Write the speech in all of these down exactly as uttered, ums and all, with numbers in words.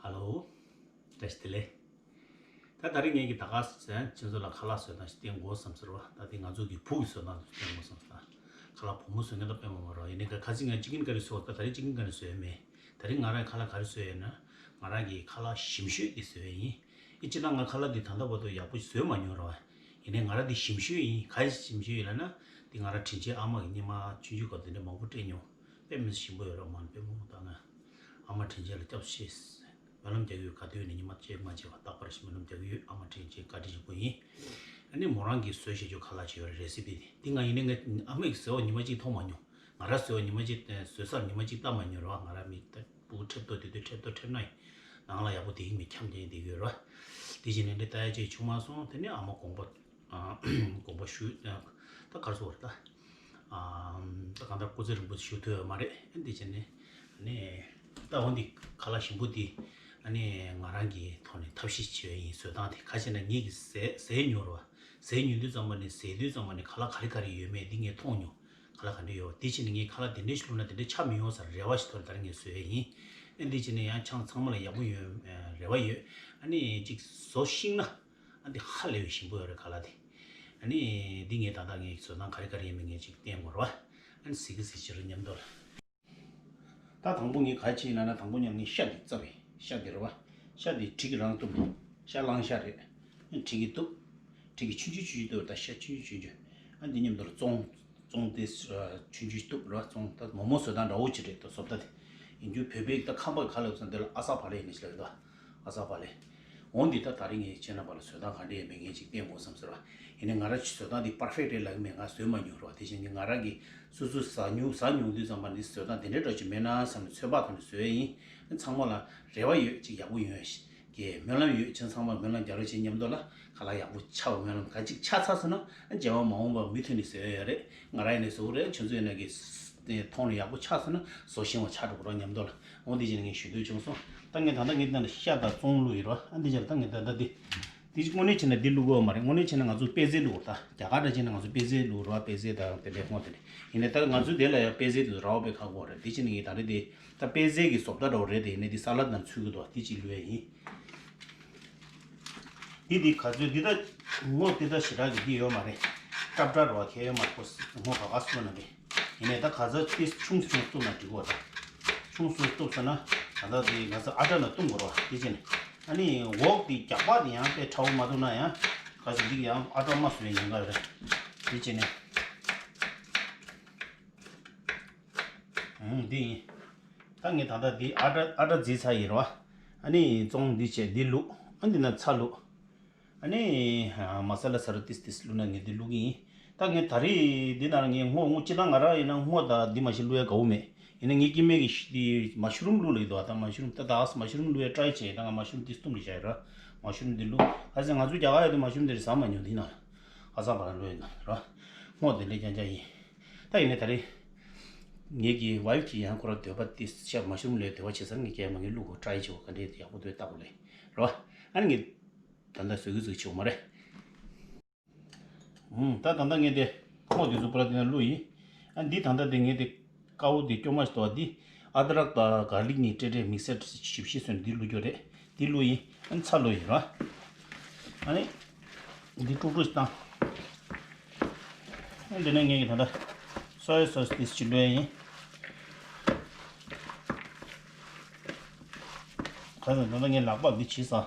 ཧ་ལོ། བཀྲ་ཤིས་བདེ་ལེགས། ད་ད་རིང་ངེད་ཀྱིས་ད་ག་ཁྱེད་ཚོ་ལ་ཁ་ལག་བཟོ་སྟངས་ཤིག་སྟོན་དགོས་བསམ་ཟེར་བ། ད་དེ་ང་ཚོ་གི་བུ་གི་བཟོ་སྟངས་སྟོན་དགོས་བསམ་ཟེར། ཁ་ལག་བུ་མོ་བཟོ་མཁན་ད་དཔེ་མང་པོ་རེད། ཡིན་ནའི་ཁ་ཁ་སང་ང་ཅི་ཀིན་ཀ་རི་བཟོས། ད་ད་རིང་ཅི་ཀིན་ཀ་རི་བཟོས་མེད། ད་རིང་ང་རང་ཁ་ལག་ག་རེ་བཟོས་ཡོད་ན། ང་རང་གི་ཁ་ལག་ཞིམ་ཤོས་དེ་བཟོས་ཡིན། ཨི་སྤྱིར་ན་ང་ཁ་ལག་འདི་ད་ལྟ་བར་དུ་ཡག་པོ་བཟོས་མ་མྱོང་ར་བ། ཡིན་ནའི་ང་རང་འདི་ཞིམ་ཤོས་ཡིན། ག་ཞིམ་ཤོས་ཡིན་ལབ་ན། འདི་ང་རང་དྲིན་ཆེན་ཨ་མ་གི་སྔོན་མ་ཆུང་ཆུང་སྐབས་དེ་འདྲ་མང་པོ་སྤྲད་མྱོང་། དཔེ་མི་སྲིད་ཞིམ་པོ་ཡོད་ར། མ་དཔེ་མང་པོ་ད་ང་ཨ་མ་དྲིན་ཆེན་ལ་སྐྱབས་སུ་མཆི། སྨོན་ལམ་རྒྱག་གི་ཡོད། ག་དུས་ནས་ཉི་མ་གཅིག་མ་བརྗེད་པར་རྟག་པར་སྨོན་ལམ་རྒྱག་གི་ཡོད། ཨ་མ་དྲིན་ཆེན་བཀའ་དྲིན་ཆེན་པོ་ཡིན། ཨ་ནི་མོ་རང་གིས་བཟོས་བཞག་རྒྱུ་ཁ་ལག་ཅིག་ཡོད་རེད། རེ་སི་པི་དེ། འདི་ང་ཡིན་ནའི་ང་ཨ་མས་བཟོས་པ་ཉི་མ་གཅིག་མཐོང་མ་མྱོང་། ང་རང་བཟོས་པ་ཉི་མ་གཅིག་བཟོས་ཚར་ཉི་མ་གཅིག་ལྟ་མ་མྱོང་ར་བ། ང་རང་མི་ལྟ་སྤུ་གུ་ཁྲེབ་ཏོ་དེ་དུས་ཁྲེབ་ཏོ་ཁྲེབ་ན་ཡིན། ནང་ལ་ཡག་པོ་དེ་ཡིན་མི་འཁྱམ་དེ་ཡིན་དེ་ཡོད་ར། དེ་བྱས་ནས་འདི་ལྟ་ཡ་ཅིག་བྱུང་མ་སོང་། དེ་ནས་ཨ་མ་དགོངས་པ་ཨ་དགོངས་པ་ཞུ། ད་གར་སོང་བ་རེད་ད། ཨ་ད་གང་ལྟར་སྐུ་ཚེ་རིང་པོ་ཞུ་ཐུབ་ཡོད་མ་རེད། ཨ་འདི་བྱས་ནས་ཨ་ནི་ད་འོ་འདི་ཁ་ལག་ཞིམ་པོ་འདི་ཨ་ནི་ང་རང་གི་ཐོག་ནས་ཐབས་ཤེས་བྱས་ཡིན། བཟོ་སྟངས་དེ་ག་ཅི་ན་ངེད་ཀྱིས་ཟས་ཟས་མྱོང་ར་བ། ཟས་ཉོ་དུས་ཙམ་པ་ནས་ཟས་དུས་ཙམ་པ་ནས་ཁ་ལག་ག་རེ་ག་རེ་ཡོད་མེད་འདི་ངས་མཐོང་མྱོང་། ཁ་ལག་ག་འདྲ་ཡོད་པ་དེ་བྱས་ནས་ངས་ཁ་ལག་དེ་འདྲ་ཞིག་བླུགས་ན་དེ་འདྲ་ཆགས་མི་ཡོང་ཟེར་རེ་བ་ཞིག་ཐོག་ནས་ད་རིང་ངས་བཟོས་ཡིན། ཨ་འདི་བྱས་ནས་ཡང་ཆང་ཚང་མ་ལ་ཡག་པོ་ཡོད་རེ་བ་ཡོད། ཨ་ནི་ཅིག་བཟོ་ཤེས་ན་ཨ་འདི་ཧ་ལས་པའི་ཞིམ་པོ་ཡོད་རེད་ཁ་ལག་དེ། ཨ་ནི་འདི་ངས་ད་ལྟ་ངས་བཟོ་སྟངས་ག་རེ་ག་རེ་ཡིན་མིན་ངས་ཅིག་བསྟན་དགོས་རེད་བ། ཨ་ནི་གཟིགས་གི་གཟིགས་བྱེད་རོགས་མཉམ་དུ་ལ། ད་དང་པོ་ངས་ག་རེ་བྱས་ཡིན་ལབ་ན། དང་པོ་ཉིད་ངས་ཤ་འདི་བཙབས་ཡིན། ཤ་འདི་རེད་བ། ཤ་འདི་གྲི་གིས་རང་གཏུབ། ཤ་གླང་ཤ་རེད། གྲི་གིས་གཏུབ། གྲི་གིས་ཆུང་ཆུང་ཆུང་ཆུང་གཏུབ། ད་ཤ་ཆུང་ཆུང་ཆུང་ཆུང་། ཨ་འདི་མཉམ་དུ་ལ་བཙོང་། བཙོང་དེ་ཆུང་ཆུང་གཏུབ་རེད་བ། བཙོང་ད་མོག་མོག་བཟོ་སྟངས་འདྲ་བོ་ཅིག་རེད། ད་བཟོ་ལྟ་དེ་ཡིན་རྒྱུ་བོད་པའི་ད་ཁམས་པ་ག་ལབ་ཙང་དེ་ལ་ཨ་ས་བ་ལེ་ཡིན་ནི་ཞིག་ལབ་ཡོད་ད། ཨ་ས་བ་ལེ། འོ་འདི་ད་ད་རིང་ངས་ཁྱེད་རྣམ་པ་ལ་བཟོ་སྟངས་ག་འདྲ་ཡིན་མིན་ངས་ཅིག་བསྟན་དགོས་བསམ་ཟེར་བ། ཡིན་ནའི་ང་རང་ཅིག་བཟོ་སྟངས་འདི་པར་ཕེག་རེད་ལབ་ཀྱི་མེད། ང་བཟོས་མ་མྱོང་རེད་བ། དེ་བཞིན་གྱི་ང་རང་གིས་སོ་སོས་ཟ་མྱོང་ཟ་མྱོང་དུས་ཙམ་པ་ནི་བཟོ་སྟངས་དེ་འདྲའི་འདྲ་ཅིག་མེད་ན་བསམ་ནས་ཚོད་དཔག་ཐོག་ནས་བཟོས་ཡིན། ཚང་མ་ལ་རེ་བ་ཡོད། ཅིག་ཡག་པོ་ཡོང་ཡ་ཞིག་གི་སྨོན་ལམ་ཡོད། ཁྱེད་ཚང་མ་སྨོན་ལམ་རྒྱག་རོགས་བྱེད། མཉམ་དུ་ལ་ཁ་ལག་ཡག་པོ་ཆགས་པའི་སྨོན་ལམ། ག་ཅིག་ཆགས་ཚར་སོང་ན་རྗེས་མ་མ་འོངས་པར་མུ་མཐུད་ནས་བཟོ་ཡ་ཡོད་རེད། ང་རང་ཡིན་ནའི་བཟོ་གི་རེད། ཁྱོད་ཚོ་ཡིན་ན་གི་མཐོང་ནས་ཡག་པོ་ཆགས་སོང་ན་བཟོ་ཤེས་པ་ཆགས་འགྲོ་གི་རེད། མཉམ་དུ་ལ་འོ་འདི་བྱས་ནས་ངས་ཞུ་འདོད་བྱུང་སོང་། ད་ངས་ད་ལྟ་ངས་ད་ལྟ་ཤ་དང་བཙོང་བླུགས་ཡོད་རེད་བ། ཨ་འདི་བྱས་ད་ངས་ད་ལྟ་འདི། འདི་དངོས་གནས་བྱས་ན་འདི་བླུག་དགོས་མ་རེད། དངོས་གནས་བྱས་ན་ང་ཚོ་པད་ཚལ་བླུག་དགོས། ད་རྒྱ་གར་འདྲ་བྱས་ན་ང་ཚོ་པད་ཚལ་བླུག་རེད་བ། པད་ཚལ་དང་དེ་འདྲའི་སྔོ་དེ་འདྲ་ཡིན་ནའི་ད་ང་ཚོ་དེ་ལ་ཡང་པད་ཚལ་དེ་རག་པའི་ཁག་པོ་རེད། དེ་བྱས་ནས་ངས་ད་རེས་དེ་ད་པད་ཚལ་གྱི་བཟོ་ལྟ་འདྲ་བོ་རེད། དེ་ཡིན་ནའི་དེ་ས་ལད་ནང་ཚུད་ཀྱི་འདུག་དེ་གཅིག་བླུག་ཡས་ཡིན། འདི་འདི་ག་ཚོད་འདི་ད་སྔོ་འདི་ད་ཞེ་དྲག་གི་འདི་ཡོད་མ་རེད། སྲབ་སྲབ་རེད་བ། ཁྱད་ཡོད་མ་རེད། ཁོ་སྔོ་ག་ག་སོང་ན་རེད། ཡིན་ནའི་ད་ག་ཚོད་ཏིས་ཆུང་སུ་ཆུང་སུ་བཏུབ་ན་འགྲིག་གོ། ད་ཆུང་སུ་བཏུབ་ཟེར་ན་ད་ལྟ་དེ་ང་ཚོ་ཨ་ཊ་ནང་བཏུང་དགོས་རེད་བ། དེ་བྱས་ནས་ཨ་ནི་འོག་དེ་རྒྱག་པ་དེ་ཡང་དཔེ་ཕྲ་བོ་མ་བཏུང་ན་ཡང་ག་ཚོད་འདི་ཡང་ཨ་ཊ་མ་བཟོ་བའི་ཉེན་ཁ་ཡོད་རེད། དེ་བྱས་ནས་ཨང་འདི་ཡིན། ད་ངས་ད་ལྟ་འདི་ཨ་ཊ་ཨ་ཊ་བརྫིས་ཚར་ཡིན་རེད་བ། ཨ་ནི་བཙོང་འདི་བྱས་འདི་བླུགས། ཨ་འདི་ན་ཚྭ་བླུགས། ཨ་ནི་མ་ས་ལ་ས་ར་ཏིས་ཏིས་བླུགས་ན་ངས་འདི་བླུགས་ཀྱི་ཡིན། ད་ངས་ད་རེས་འདི་ནང་ངས་སྔོ་སྔོ་སྤྱིར་བཏང་ང་རང་ཡིན་ན་སྔོ་དང་འདི་མ་གཞི་བླུགས་ཡ་དགའ་བོ་མེད། ཡིན་ན་ངའི་སྐྱེ་དམན་གྱི་ཤི་འདི་མ་ཤུ་རུམ་བླུགས་ལ་ཡི་དོ། ད་མ་ཤུ་རུམ་ད་ད་མ་ཤུ་རུམ་བླུགས་ཡ་ཊ་རའི་བྱས། ད་ང་མ་ཤུ་རུམ་འདི་སྟོང་གི་བཞག་ཡོད་ར། མ་ཤུ་རུམ་འདི་བླུགས། ཨ་ཙི་ང་ཚོ་རྒྱ་གར་ཡོད་དུས་མ་ཤུ་རུམ་འདི་རེད་ཟ་མ་མྱོང་འདི་ནང་ལ། ཨ་ཙ་བ་ར་བླུགས་ཡོད་ན་ར། སྔོ་དེ་འདྲ་རྐྱང་རྐྱང་ཡིན། ད་ཡིན་ནའི་ད་རེས་ངེད་ཀྱི་ཝའི་ཕི་གིས་ཡང་ཁོ་རང་འདོད་པ་དེ་ཤ་མ་ཤུ་རུམ་ལས་འདོད་པ་བྱེད་ས་ངས་ཀྱང་མ་ངས་བླུག་གོ། ཊ་རའི་བྱེད་གོ། ག་འདྲས་ཡག་པོ་འདུག་ལྟ་དགོས་ལེ་རོ། ཨ་ནི་ངས་ད་ལྟ་བཟོ་གི་བཟོ་གི་བྱེད་གོ་མ་རེད། ཨུམ། ད་ད་ལྟ་ངས་དེ་ཁོག་དེ་ཚོ་པུ་ར་དེ་ན་བླུག་ཡིན། ཨ་འདི་ད་ལྟ་དེ་ངས་དེ་དཀར་པོ་དེ་སྐྱོ་མ་ཞིག་འདུག་བ། འདི་ཨ་དྲག་དང་གར་ལིག་གཉིས་སྤྲེལ་སྤྲེལ་མིག་སར་ཞིབ་ཞིབ་བཟོས་ནས་འདི་བླུག་རྒྱུ་རེད། འདི་བླུག་ཡིན། ཨ་ནི་ཚྭ་བླུག་ཡིན་རོ། ཨ་ནི་འདི་དཀྲུག་དཀྲུག་ཞིག་བཏང་། ཨ་འདི་ནས་ངས་ཀྱི་ད་ལྟ་སོ་ཡ་སོ་སི་དེ་ཞིག་བླུག་ཡིན། ག་ཚོད་ད་ལྟ་ངས་ལག་པ་འདི་བྱིས་ས།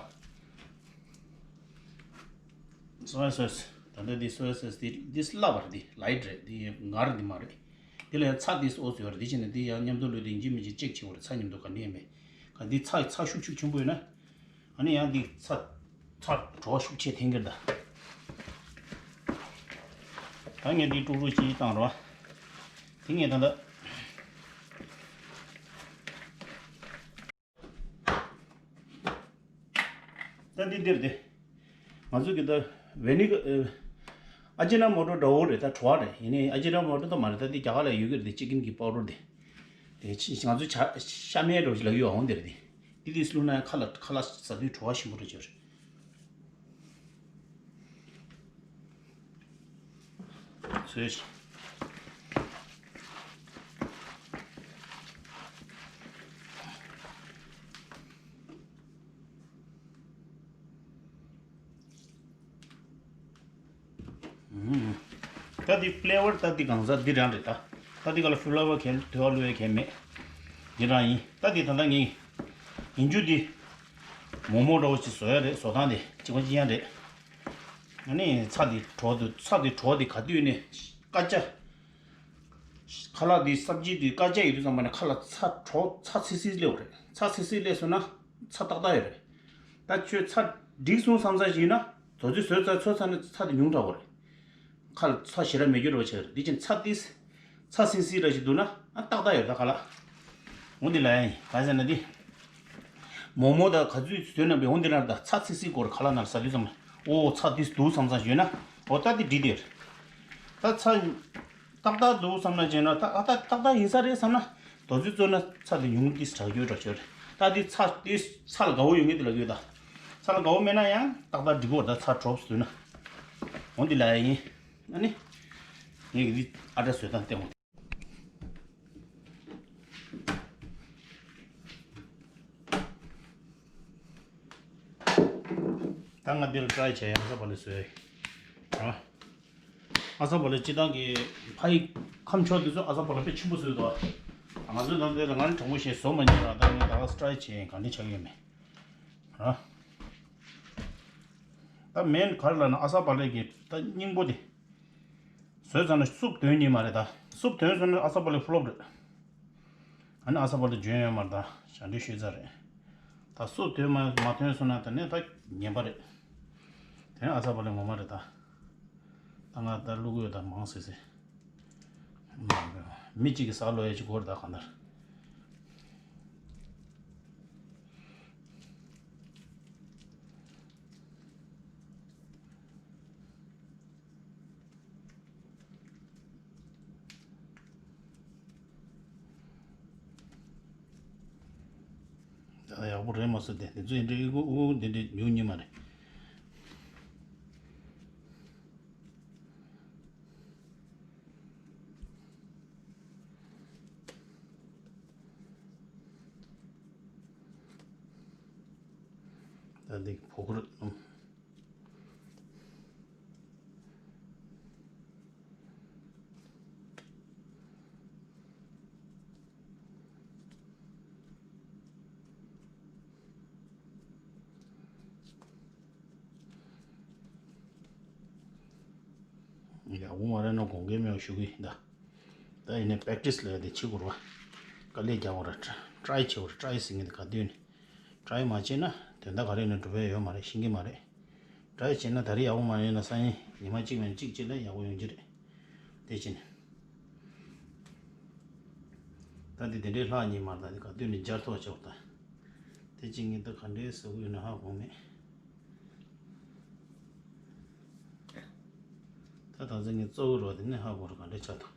སོ་ཡ་སོ་སི། ད་ལྟ་འདི་སོ་ཡ་སོ་སི་འདི་འདི་སླ་བར་འདི་ལའིཊ་རེད། འདི་ངར་འདི་མ་རེད། འདི་ལ་ཡང་ཚྭ་འདི་ཨོ་ཙི་ཡོད་རེད། འདི་བྱས་ནས་འདི་ཡང་མཉམ་དུ་བླུགས་ཏེ་ཡིན་གཅིག་མིན་གཅིག་ཅེག་བྱེད་དགོས་རེད། ཚྭ་མཉམ་དུ་ག་འདྲ་ཡིན་མེད། ག་འདི་ཚྭ་ཚྭ་ཤུགས་ཤུགས་ཆེན་པོ་ཡོད་ན། ཨ་ནི་ཡང་འདི་ཚྭ་ཚྭ་བྲོ་བ་ཤུགས་ཆེ་འཐེན་གྱི་རེད་ད། ད་ངས་འདི་དཀྲུག་དཀྲུག་ཅིག་བཏང་རོགས། དེ་ངས་ད་ལྟ། ད་འདི་འདིར་དེ། ང་ཚོ་གི་ད་ཝེ་ནི་ག་ཨ་ཇི་ན་མོ་ཊོ་འདྲ་བོ་རེད། ད་བྲོ་བ་རེད། ཡིན་ནའི་ཨ་ཇི་ན་མོ་ཊོ་ད་མ་རེད། ད་འདི་རྒྱ་གར་ལ་ཡོད་ཀྱི་རེད། དེ་ཅི་ཀིན་གི་པའུ་ཌར་དེ། དེ་ཅི་ང་ཚོ་ཆ་ཤ་མེད་འགྲོ་ཞིག་ལ་ཡོད་འོང་དེ་རེད་དེ། འདི་དེ་བླུགས་ན་ཁ་ལག་ཁ་ལག་ཟ་དུས་བྲོ་བ་ཞིམ་པོ་རེད་ཅེས། ཚོས། ད་འདི་ཕི་ལེ་ཝར་ད་འདི་གང་ཟག་འདི་རང་རེད་ད། ད་འདི་ག་ལ་ཕི་ལེ་ཝར་གལ་དོད་པ་བླུགས་ཡས་གལ་མེད། འདི་རང་ཡིན། ད་འདི་ད་ལྟ་ངས་ཡིན་རྒྱུ་འདི་མོག་མོག་འདྲ་བོ་ཅིག་བཟོ་ཡ་རེད། བཟོ་སྟངས་དེ་གཅིག་པ་གཅིག་རྐྱང་རེད། ཨ་ནི་ཚྭ་འདི་གྲོག་འདུག་ཚྭ་འདི་གྲོག་འདི་ག་དུས་ནས་དཀར་ཆ། ཁ་ལག་འདི་སབ་ཇི་འདི་དཀར་ཆ་ཡོད་དུས་ཙམ་པ་ནས་ཁ་ལ་ཚྭ་གྲོག་ཚྭ་སིལ་སིལ་སླེབས་པ་རེད། ཚྭ་སིལ་སིལ་སླེབས་སོང་ན་ཚྭ་ཏག་ཏག་ཡོད་རེད། ད་ཁྱོད་ཚྭ་འགྲིག་སོང་བསམ་ས་ཞིག་ཡིན་ན་དོ་ཚོད་བཟོས་ཚར་ཚོད་ཚར་ནས་ཚྭ་དེ་ཉུང་དྲགས་པ་རེད། ཁ་ལ་ཚྭ་ཞེ་དྲག་མེད་རྒྱུ་འདྲ་བོ་ཆགས་ཡོད་རེད། འདི་ཕྱིན་ཚྭ་ཏིས་ཚྭ་སིལ་སིལ་འདྲ་ཞིག་འདུག་ན་ཨ་ཏག་ཏག་ཡོད་ད་ཁ་ལག་འོ་འདི་ལ་ཡིན་ག་ཟེར་ན་འདི། མོག་མོག་དང་ག་ཚོད་ཚོད་ན་བས་འོ་འདི་ལ་ད་ཚྭ་སིལ་སིལ་སྐོར་ཁ་ལག་ནང་ཟ་དུས་ཙམ་ལ་ཨོ་ཚྭ་ཏིས་འདུག་བསམ་ས་ཞིག་ཡོད་ན་ཨོ་ད་འདི་འགྲིག་དེ་རེད། ད་ཚྭ་ཏག་ཏག་འདུག་བསམ་ན་བྱས་ན་ད་ཨ་ད་ཏག་ཏག་ཡིན་ས་རེད་བསམ་ན་དོ་ཚོད་བཙོས་ན་ཚྭ་དེ་ཉུང་ཏིས་དྲག་རྒྱུ་འདྲ་ཆོད་རེད། ད་འདི་ཚྭ་ཏིས་ཚྭ་ལ་དགའ་བོ་ཡོད་མཁན་དེ་ལ་ཡོད་ད། ཚྭ་ལ་དགའ་བོ་མེད་ན་ཡང་ཏག་ཏག་འགྲིག་གོ་ད་ཚྭ་གྲོགས་བཟོས་ན། འོ་འདི་ལ་ཡིན། ཨ་ནི། ངས་འདི་ཨ་འདྲ་བཟོས་དང་བསྟན་འོང་། ད་ང་འདིར་ཀྲའི་བྱས་ཨ་ས་བ་ལེ་བཟོས། ཨ་ས་བ་ལེ་སྤྱི་བཏང་གི་ཕ་ཡི་ཁམས་ཕྱོགས་འདི་ཚོ་ཨ་ས་བ་ལེ་དཔེ་ཆེན་པོ་བཟོས་འདུག་ང་ཚོའི་ནང་དེ་ལ་ང་ནི་དྲང་པོ་བཤད་བཟོ་མ་མྱོང་ར། ད་ངས་ད་ག་ཀྲའི་བྱས་ག་འདྲ་ཆགས་ཡོད་མེད། ཨ་ད་མེན་ག་རེ་ལབ་ན་ཨ་ས་བ་ལེ་གི་ད་སྙིང་པོ་དེ། བཟོས་ཚར་ན་སུབ་ཐོན་ཉིན་མ་རེད་ད། སུབ་ཐོན་སོང་ན་ཨ་ས་བ་ལེ་ཕུ་ལོབ་རེད། ཨ་ནི་ཨ་ས་བ་ལེ་འཇོན་ཡོད་མ་རེད་ད། ཞབས་འདྲེན་ཤོད་ཚར་རེད། ད་སུབ་ཐོན་མ་མ་ཐོན་སོང་ན་ད་ནས་ད་ངན་པ་རེད། དེ་ནས་ཨ་ས་བ་ལེ་ངོ་མ་རེད་ད། ད་ང་ད་བླུག་གི་ཡོད་ད་མང་སེ་སེ། མི་གཅིག་གིས་ཟ་ལོ་ཡ་གཅིག་གོ་རེད་ད་གང་ལྟར། ད་ཡག་པོ་རེད་མ་སོང་སྟེ་དེ་ཚོ་ཡིན་འདྲ་ཨི་ཁུ་ཨུ་ཁུ་འདི་འདྲ་ཉུང་ཉུང་མ་རེད། ད་འདི་ཕོ་ཁུར། ཡག་པོ་མ་རེད་ན་དགོངས་འགལ་མེད་པ་ཞུ་གི་ཡིན་ད། ད་ཡིན་ནའི་པེག་ཊིས་ལས་དེ་བྱེད་དགོས་རེད་བ། དཀའ་ལས་རྒྱག་དགོས་རེད། ཀྲའི་བྱེད་དགོས་རེད། ཀྲའི་ཟེར་མཁན་དེ་ག་དུས་ནས། ཀྲའི་མ་བྱས་ན་དོན་དག་ག་རེ་ནས་འགྲུབ་ཡ་ཡོད་མ་རེད། ཤེས་ཀྱི་མ་རེད། ཀྲའི་བྱས་ན་ད་རེས་ཡག་པོ་མ་ཡོང་ན་སང་ཉིན་ཉི་མ་གཅིག་མིན་གཅིག་གཅིག་ལ་ཡག་པོ་ཡོང་གི་རེད། དེ་བྱས་ནས། ད་འདི་དེ་འདྲའི་ལྷག་ཉེས་མ་རེད། ད་འདི་ག་དུས་ནས་སྦྱར་ཐོག་ཆོག་ད། དེ་གཅིག་ངས་ད་ག་འདྲའི་ཟ་གི་ཡོད་ན་ཧ་གོ་མེད། ད་ད་ཚོད་ངས་གཙོ་བོ་རོ་དེ་ནས་ཧ་གོ་རོ་ག་འདྲའི་ཆགས་ཐུབ།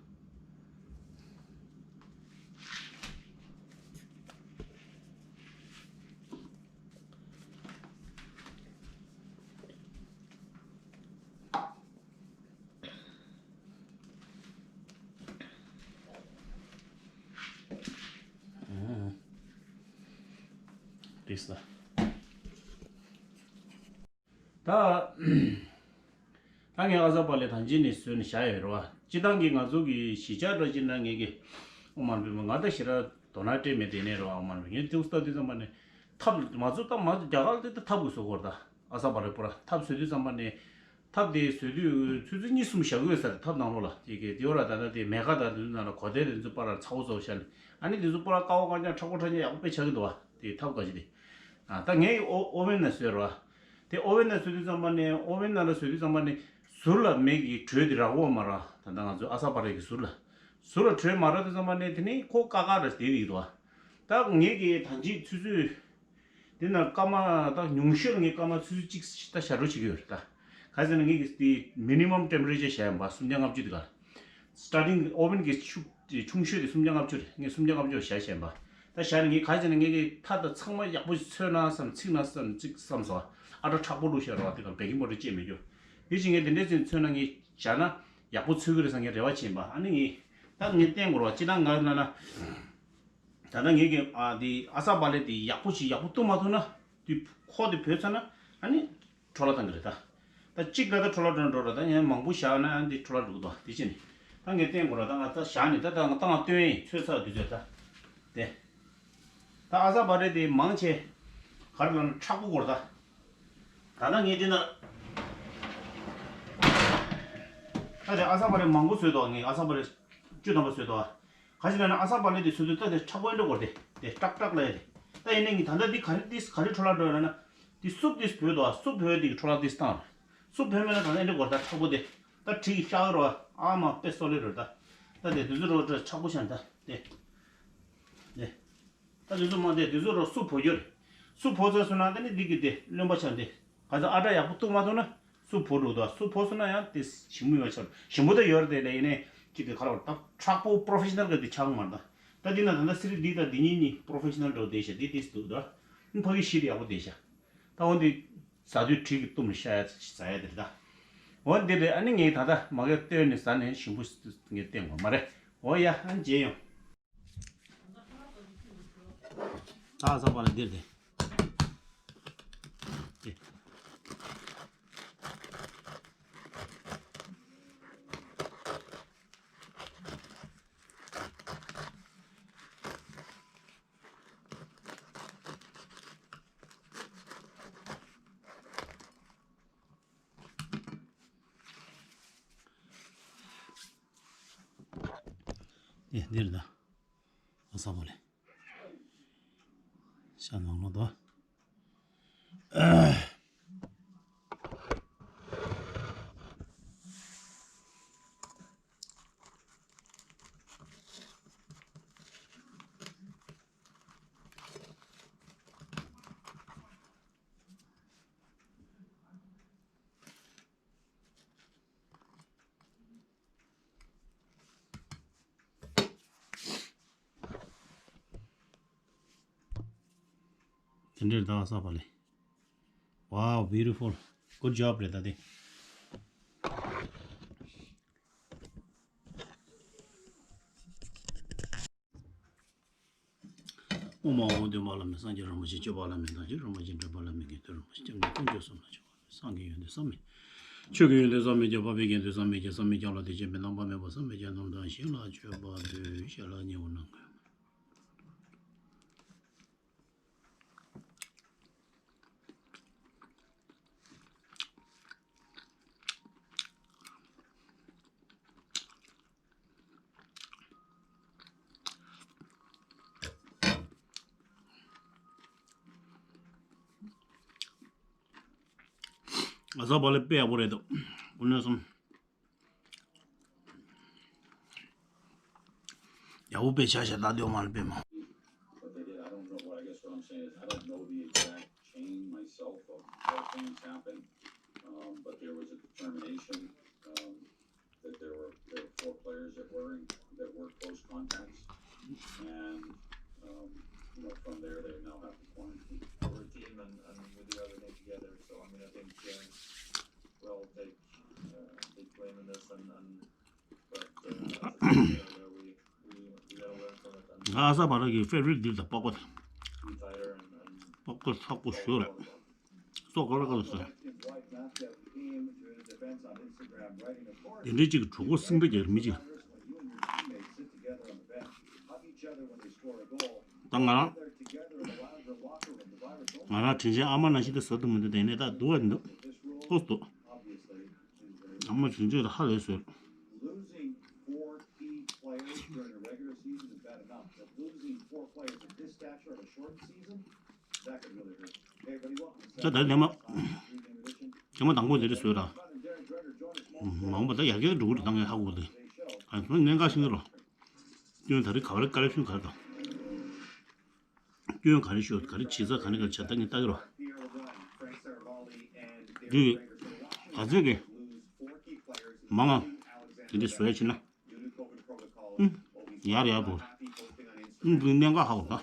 ཨུམ། འགྲིག་སོང་། ད། ད་ངས་ཨ་ས་པ་ལེ་ཐང་ཆེན་ནས་བཟོས་ནས་བཞག་ཡོད་རེད་བ། སྤྱི་བཏང་གི་ང་ཚོ་གི་གཞིས་ཆགས་འདྲ་ཅིག་ན་ངས་ཀྱི། ཨོ་མ་རེད་པས་ང་ད་ཞེ་དྲག་དོ་སྣང་སྤྲད་མེད་དེ་ནས་རེད་བ། ཨོ་མ་རེད་པས་ངས་ཏུ་སྟ་དུས་ཙམ་པ་ནས། ཐབ་མ་བཟོ་ད་མ་བཟོ་རྒྱ་གར་དེ་ད་ཐབ་གི་བཟོ་གོ་ར་ད། ཨ་ས་པ་ལེ་པུ་ར་ཐབ་བཟོ་དུས་ཙམ་པ་ནས། ཐབ་དེ་བཟོས་དུས་ཆུ་ཚོད་གཉིས་གསུམ་བཞག་གི་ཡོད་ས་རེད། ཐབ་ནང་ལོགས་ལ་དེ་གས་དེ་བ་ར་ད་ལྟ་དེ་མེ་ཁ་དང་དེ་ཚོ་ནང་ལ་གོ་དེ་དེ་ཚོ་པ་ར་ཚ་བོ་ཚ་བོ་བཞག་ནས། ཨ་ནི་དེ་ཚོ་པ་ར་ཀ་བ་ཀ་ཀྱང་མཁྲེགས་པོ་མཁྲེགས་ཀྱང་ཡག་པོ་དཔེ་ཆགས་ཀྱི་འདུག་བ། དེ་ཐབ་ག་ཅི་དེ། ཨ་ད་ངས་ཨོ་ཨོ་ཝེན་ནང་བཟོས་ར། དེ་ཨོ་ཝེན་ནང་བཟོས་དུས་ཙམ་པ་ནས་ཨོ་ཝེན་ནང་ལ་བཟོས་དུས་ཙམ་པ་ནས་ཟུར་ལ་མེ་གི་དྲོད་དེ་རག་གོ་མ་ར། ད་ལྟ་ང་ཚོ་ཨ་ས་པ་རེ་གི་ཟུར་ལ། ཟུར་ལ་དྲོད་མ་རག་དུས་ཙམ་པ་ནས་དེ་ནི་ཁོ་ཀ་ཀ་ར་བསྡད་ཀྱི་འདུག་བ། ད་ངས་གི་ཐང་ཅིག་ཆུ་ཚོད། དེ་ན་སྐར་མ་ད་ཉུང་ཤོས་ངས་སྐར་མ་ཆུ་ཚོད་གཅིག་ད་ཞག་འགྲོ་བྱེད་ཀྱི་ཡོད་རེད་ད། ག་ཟེར་ན་ངས་ཀྱི་དེ་མི་ནི་མམ་ཊེམ་པ་རེ་ཅར་བཞག་ཡིན་པ་སུམ་བརྒྱ་ལྔ་བཅུ་དེ་ག། སི་ཊར་ཊིང་ཨོ་ཝེན་གྱི་ཤུགས་ཆུང་ཤོས་དེ་སུམ་བརྒྱ་ལྔ་བཅུ་རེད། ངས་སུམ་བརྒྱ་ལྔ་བཅུ་བཞག་བཞག་ཡིན་པ། ད་བཞག་ནས་ངས་ག་ཟེར་ན་ངས་ཀྱི་ཐག་ད་ཚང་མ་ཡག་པོ་ཞིག་ཚོས་ན་བསམ་ཚིག་ན་བསམ་ཚིག་བསམ་སོང་། ཨ་ཏྲ་མཁྲེགས་པོ་འདུག་ཤག་ར་བ། དེ་ག་བེ་ཀིང་པའུ་ཌར་བཅས་མེད་རྒྱུ། དེ་བཞིན་ངས་དེ་འདྲས་ཚོས་ཚོས་ན་ངས་བཞག་ན་ཡག་པོ་ཚོས་ཀྱི་རེད་བསམ་ངས་རེ་བ་བྱེད་ཡིན་པ། ཨ་ནི་ངས་ད་ངས་བསྟན་དགོས་ར་བ། སྤྱིར་བཏང་ང་ལ་ན། ད་ལྟ་ངེད་ཀྱི་ཨ་དེ་ཨ་ས་བ་ལེ་དེ་ཡག་པོ་ཞིག་ཡག་པོ་གཏུབ་མ་ཐུབ་ན། དེ་ཁོག་དེ་བུད་ཚར་ན་ཨ་ནི་འཕྲོ་བརླག་བཏང་གི་རེད་ད། ད་གཅིག་ལ་ད་འཕྲོ་བརླག་འགྲོ་འགྲོ་ར། ད་ཡང་མང་པོ་བཞག་ན་ཡང་འདི་འཕྲོ་བརླག་འགྲོ་གི་འདུག་དེ་བྱས་ནས་ད་ངས་བསྟན་དགོས་ར། ད་ང་ད་བཞག་ནས་ད་ད་ང་ད་ང་སྟོན་ཡིན། ཚོད་ཚར་དུས་ཚོད་ད་དེ། ད་ཨ་ས་བ་རེ་དེ་མང་ཆེ་ག་རེ་ལབ་ན་མཁྲེགས་པོ་དགོས་ར། ད་ད་ལྟ་ངས་དེ་ན་ད་དེ་ཨ་ས་བ་རེ་མང་པོ་བཟོས་འདུག་ངས་ཨ་ས་བ་རེ་བཅུ་ཐམ་པ་བཟོས་འདུག་ག་ཅི་ལབ་ན་ཨ་ས་བ་རེ་དེ་བཟོས་དུས་ད་དེ་མཁྲེགས་པོ་ཨེ་འགྲོ་དགོས་ར། དེ་དེ་མཁྲེགས་མཁྲེགས་ལབ་ཡ་དེ། ད་ཡིན་ནའི་ངས་ད་ལྟ་འདི་ག་རེ་འདི་ག་རེ་འཕྲོ་བརླག་འགྲོ་ཡ་ལབ་ན། འདི་སུབ་འདི་བོས་འདུག་སུབ་བོས་འདི་འཕྲོ་བརླག་འདི་བཏང་། སུབ་བོས་མེད་ན་ད་ལྟ་ཨེ་འགྲོ་དགོས་ར། ད་མཁྲེགས་པོ་དེ་ད་གྲི་གིས་གཤག་རོགས། ཨ་མ་དཔེ་སྲོག་ལེ་རེད་ད། ད་དེ་དུས་ཚོད་རོགས་འདྲ་མཁྲེགས་པོ་ཤ་ད་དེ་དེ། ད་དེ་ཚོ་མ་དེ་དེ་ཚོ་རོ་སུ་བོ་རྒྱུར། སུ་བོ་ཚ་སོང་ན་ད་ནི་འདི་གི་དེ་རློན་པ་ཆགས་འདི། ག་ཚོད་ཨ་འདྲ་ཡག་པོ་གཏུག་མ་ཐུབ་ན་སུ་བོ་འགྲོ་དོ། སུ་བོ་སོང་ན་ཡང་དེ་ཞིམ་པོ་ཡོད་ཆགས། ཞིམ་པོ་ད་ཡོད་རེད་དེ་ལས་ཡིན་ནའི་ཅིག་གི་ཁ་ལོ་ད་མཁྲེགས་པོ་པོ་རོ་ཕེ་ཤི་ནལ་གི་དེ་ཆགས་མ་རེད་ད། ད་འདི་ན་ད་ལྟ་སི་རི་འདི་དང་འདི་གཉིས་གཉིས་པོ་རོ་ཕེ་ཤི་ནལ་འགྲོ་བསྡད་ཤག་འདི་དེ་སུ་འདུག་ད། ཕ་གི་ཤི་དེ་ཡག་པོ་བསྡད་ཤག་ད་འོ་འདི་ཟ་དུས་གྲི་གི་གཏུམ་ནས་བཤའ་ཡ་ཟ་ཡ་དེ་རེད་ད། འོ་འདི་རེད། ཨ་ནི་ངས་ད་ལྟ་མ་གིར་བཏོན་ནས་ཟ་ནས་ཞིམ་པོ་ངས་བསྟན་དགོས་མ་རེད། འོ་ཡ་ཨ་མཇལ་ཡོང་། ད་ཟ་བ་ལ་འདིར་དེ། དེ། དེ་འདིར་ད། ཨ་ས་བ་ལེ། ཤ་ནང་ལོ་དོ། དེ་འདྲའི་ཟླ་བ་གསར་པ་ལས། Wow, beautiful. Good job རེད་ད་དེ། ཨོཾ་ཨཱཿཧཱུྃ། སྟོན་པ་བླ་མེད་སངས་རྒྱས་རིན་པོ་ཆེ། སྐྱོབ་པ་བླ་མེད་བདག་གིས་རིན་པོ་ཆེ། འདྲེན་པ་བླ་མེད་དགེ་འདུན་རིན་པོ་ཆེ། སྐྱབས་གནས་དཀོན་མཆོག་གསུམ་ལ་མཆོད་པ་འབུལ། སངས་རྒྱས་ཡོན་ཏན་བསམ་མེད། ཆོས་ཀྱི་ཡོན་ཏན་བསམ་མེད་ཀྱང་། འཕགས་པའི་དགེ་འདུན་བསམ་མེད་ཀྱང་། བསམ་མེད་ཀྱང་ལ་དད་ཅིང་། མི་སྣང་བ་མེད་པ་བསམ་མེད་ཀྱང་། རྣམ་དག་གཞན་ལ་མཆོད་པ་འབུལ། ཞལ་ལག་མཉེས་པོ་གནང་དགོས། ཨ་ས་བ་ལེ་དཔེ་ཡག་པོ་རེད་འདུག་ཀུན་ལེགས་སམ། ཡག་པོ་དཔེ་བྱས་ཤག་ད་ལྟ་མ་ལ་དཔེ་མང་། What they did, I don't know. What I guess what I'm saying is I don't know the exact chain myself of how things happened, um, but there was a determination, um, that there were there were four players that were in, that were close contacts, and, um, you know, from there they now have to quarantine. We're a team, and, and we do everything together. So I mean, I think, uh, we'll take, uh, take blame in this, and, and but, uh, that's a scenario where we we we gotta learn from it. And ང་ཨ་ས་བ་ལེ་གི་ཕེ་ཝ་རིཊ་འདི་ད་པགས་པ་དང་། Be tighter and, and པགས་པ་ཚ་པོ་ཞོ་རེད། སོ་ག་ལ་ག་ལ་ཟེར། དེ་འདྲའི་གཅིག་གྲོད་ཁོག་སིང་པ་རྒྱག་མི་གཅིག་ད་ང་རང་ང་རང་དྲིན་ཆེན་ཨ་མ་ནང་བཞིན་དུ་ཟ་ཐུབ་མི་འདུག་དེ་ནས་ད་སྡུག་པ་འདུག་ཨོ་སྡུག་ཨ་མ་དྲིན་ཆེན་ད་ཧ་ལས་ཟོས། ད་ད་ཉི་མ་ཉི་མ་དང་པོ་དེ་རེད་བཟོས་ར། མ་འོངས་པ་ད་ཡར་རྒྱས་འགྲོ་གི་རེད། ད་ངས་ཧ་གོ་གི་རེད། ཨ་ནི་གནད་འགག་ཤིང་རོ། སྐྱོན་ད་རེས་ག་རེ་ཀ་རེ་ཤུན་ག་རེ་དང་། སྐྱོན་ག་རེ་ཤོད་ག་རེ་བྱེད་ས་ག་རེ་ག་རེ་བྱ་ད་ངས་ལྟ་གི་རོ། འདི་ག་ཚོད་ཀྱི་མང་ང་དེ་འདྲ་བཟོས་ཕྱིན་ན། ཨུམ། ཡར་ཡར་འགྲོ། ཨུམ། འདི་གནད་འགག་ཧ་གོ་ད།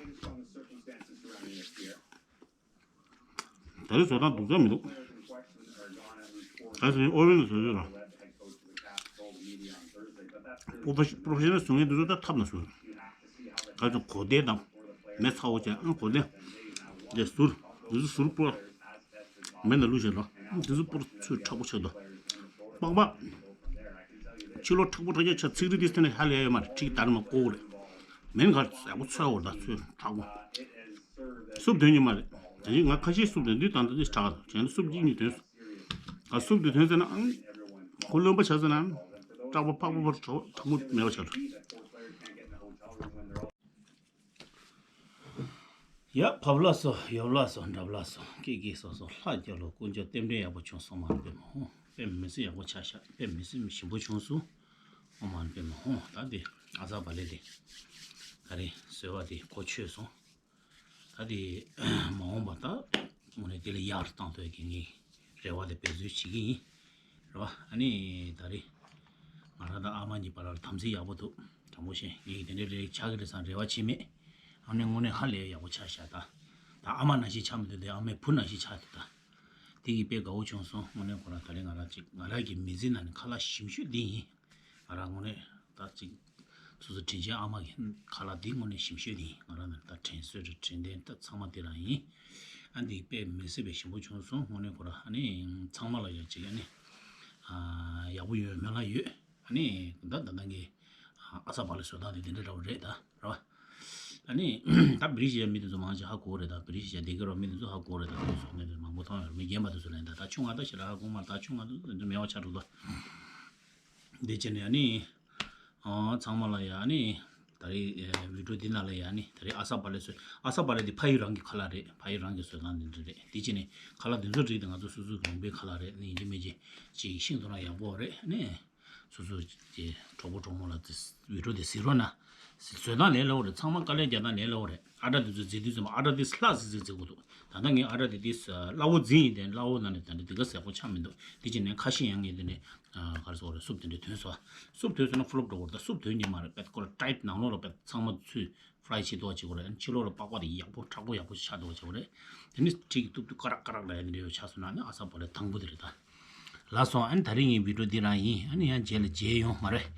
ད་རེས་བཟོ་སྟངས་སྡུག་ཅག་མི་འདུག་ག་ཟེར་ན་ཨོ་ཝེན་ལ་བཟོ་བཟོས་ར། པོ་ཕོ་ཤི་པོ་ཕོ་ཤི་ནལ་བཟོ་མཁན་འདི་ཚོ་ད་ཐབ་ནས་བཟོས་ར། ག་ཚོད་གོ་དེ་དང་མེ་ཚ་བོ་བྱས་ཨང་གོ་དེ། དེ་ཟུར་འདི་ཚོ་ཟུར་པོ་མེ་ནང་བླུགས་བྱས་ར། འདི་ཚོ་པུར་ཚོས་མཁྲེགས་པོ་ཆགས་འདུག་པགས་པ། ཕྱི་ལོགས་མཁྲེགས་པོ་མཁྲེགས་ཆགས་ཆགས། ཚིག་རིས་འདི་སྟེང་ནས་ཧ་ལས་ཡོད་མ་རེད། ཁྲིག་དར་མ་ཀོ་རེད། མེན་གར་ཡག་པོ་ཚོས་འོར་ད་ཚོས་མཁྲེགས་པོ། སུབ་དོན་གྱི་མ་རེད། ད་ཅི་ང་ཁ་ཤས་སུབ་དོན་དུས་དང་ད་འདི་དྲག་ག་དུ་བྱས་ན་སུབ་གཅིག་གཉིས་དོན་སོང་། ཨ་སུབ་དེ་དོན་ཟེར་ན་ཨང་། ཁོ་རློན་པ་ཆགས་ཟེར་ན། མཁྲེགས་པོ་ཕག་པོ་བར་གྲོགས་གྲོགས་མོ་མེད་པ་ཆགས་འགྲོ། ཡ་བབ་ལ་སོ་ཡོབ་ལ་སོ་འདྲབ་ལ་སོ་ཀེ་ཀེ་སོ་སོ་ལྷ་རྒྱལ་ལོ་དཀོན་མཆོག་རྟེན་འབྲེལ་ཡག་པོ་བྱུང་སོང་མ་རེད་པད་མ་ཧོ། དཔེ་མི་སྲིད་ཡག་པོ་ཆགས་ཤག་དཔེ་མི་སྲིད་ཞིམ་པོ་བྱུང་སོང་། ཨོ་མ་རེད་པད་མ་ཧོ། ད་དེ་ཨ་ས་བ་ལེ་དེ་ད་རེས་བཟོས་པ་དེ་གོ་ཆོད་སོང་། ད་དེ་མ་འོངས་པ་ད་དངོས་གནས་དེ་ལས་ཡག་རུ་བཏང་ཐུབ་ཀྱི་ངའི་རེ་བ་དེ་འབད་རྩོལ་བྱེད་ཀྱི་ཡིན། རེད་བ། ཨ་ནི་ད་རེས་ང་རང་དང་ཨ་མ་གཉིས་བར་ལ་དམ་ཚིག་ཡག་པོ་འདུག་དྲང་པོ་བཤད། ངས་དེ་འདྲའི་རེ་ཆགས་ཀྱི་རེད་བསམ་རེ་བ་བྱེད་མེད། ཨ་ནི་དངོས་གནས་ཧ་ལས་ཡག་པོ་ཆགས་ཤག་ད་ད་ཨ་མ་ནང་བཞིན་ཆགས་མི་འདུག་དེ་ཨ་མའི་བུ་ནང་བཞིན་ཆགས་འདུག་ད་དེ་གི་དཔེ་དགའ་བོ་བྱུང་སོང་། དངོས་གནས་ཁོ་རང་ད་རེས་ང་རང་ཅིག་ང་རང་གི་མི་ཚེ་ནང་ནས་ཁ་ལག་ཞིམ་ཤོས་འདི་ཡིན། ང་རང་དངོས་གནས་ད་ཅིག་སོ་སོ་དྲིན་ཆེན་ཨ་མ་གི་ཁ་ལག་འདི་དངོས་གནས་ཞིམ་ཤོས་འདི་ཡིན། ང་རང་ནས་ད་དྲན་གསོས་རེད། དྲན་རྟེན་ད་ཚང་མ་འདི་རང་ཡིན། ཨ་འདི་དཔེ་མི་སྲིད་པའི་ཞིམ་པོ་བྱུང་སོང་། དངོས་གནས་ཁོ་རང་ཨ་ནི་ཚང་མ་ལ་ཡང་ཅིག་ཨ་ནི་ཨ་ཡག་པོ་ཡོད་སྨོན་ལམ་ཡོད། ཨ་ནི་ད་ད་ལྟ་ངས་ཨ་ས་བ་ལེ་བཟོ་སྟངས་དེ་འདི་འདྲ་འདྲ་བོ་རེད་ད། རེད་བ། ཨ་ནི་ད་བི་རི་ཤི་ཡ་མི་དེ་ཚོ་མང་ཆེ་ཧ་གོ་རེད་ད། བི་རི་ཤི་ཡ་སྡེ་དགེ་རོ་མི་དེ་ཚོ་ཧ་གོ་རེད་ད། དེ་ཚོ་ངས་མང་པོ་མཐོང་ཡོད། མི་རྒན་པ་དེ་ཚོ་ལ་ཡིན་ད། ད་ཆུང་ང་ད་ཞེ་དྲག་ཧ་གོ་མ་རེད། ད་ཆུང་ང་དེ་ཚོ་མེད་པ་ཆགས་འགྲོ་ད། འདི་བྱས་ནས་ཨ་ནི་ཨ་ཚང་མ་ལ་ཡ་ཨ་ནི་ད་རེས་ཨེ་བི་ཌིའོ་འདི་ནང་ལ་ཡ་ཨ་ནི་ད་རེས་ཨ་ས་བ་ལེ་བཟོས། ཨ་ས་བ་ལེ་དེ་ཕ་ཡུལ་རང་གི་ཁ་ལག་རེད། ཕ་ཡུལ་རང་གི་བཟོ་སྟངས་འདི་འདྲ་རེད། འདི་བྱས་ནས་ཁ་ལག་འདི་ཚོ་རིགས་དེ་ང་ཚོ་སོ་སོ་གི་ལུང་པའི་ཁ་ལག་རེད། ཨ་ནི་ཡིན་གཅིག་མིན་གཅིག་ཅིག་ཤིན་ཏུ་ན་ཡག་པོ་རེད། ཨ་ནི། སོ་སོ་གི་གྲོགས་པོ་གྲོགས་མོ་ལ་དེ་བི་ཌིའོ་དེ་གཟིགས་རོགས་གནང་། བཟོ་སྟངས་ལས་སླ་པོ་རེད། ཚང་མ་དཀའ་ལས་རྒྱག་སྟངས་ལས་སླ་པོ་རེད། ཨ་ཊ་དེ་ཚོ་བརྫིས་དུས་ཙམ་པ་ཨ་ཊ་དེ་ལྷག་ཟིག་ཟིག་བརྫི་དགོས་འདུག་ད་ལྟ་ངས་ཨ་ཊ་དེ་དེ་སླ་པོ་བརྫིས་ཡིན། དེ་སླ་པོ་ན་ནས་ད་ནི་དེ་ག་ཟེ་པོ་ཆགས་མི་འདུག་དེ་བྱས་ནས་ཁ་ཤས་ཡང་ངས་དེ་ནས་ག་རེ་ཟེར་དགོས་རེད། སུབ་དེ་འདྲ་ཐོན་སོང་། སུབ་ཐོན་སོང་ན་ཕུ་ལོབ་འགྲོ་གི་རེད། ད་སུབ་ཐོན་གྱི་མ་རེད། དཔེ་ཁོ་ལ་ཊའིཊ་ནང་ལོགས་ལ་དཔེ་ཚང་མ་ཚུད། ཕ་རའི་བྱེད་ཐུབ་པ་བྱེད་དགོས་རེད། ཕྱི་ལོགས་ལ་པགས་པ་དེ་ཡག་པོ་མཁྲེགས་པོ་ཡག་པོ་ཆགས་ཐུབ་པ་བྱེད་དགོས་རེད། དེ་ནི་ཁྲིག་གི་ཏུབ་ཏུབ་ཀ་རག་ཀ་རག་ལ་ཡ་དེ་འདྲ་ཡོད་ཆགས་སོང་ན་ནི་ཨ་ས་བ་ལེ་དང་པོ་དེ་རེད་ད། ལགས་སོ། ཨ་ནི་ད་རིང་ངའི་བི་ཌིའོ་འདི་རང་ཡིན། ཨ་ནི་ཡང་རྗེས་ལ་མཇལ་ཡོང་མ་རེད།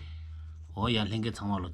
འོ་ཡ་ལྷན་རྒྱས་ཚང་མ་ལ་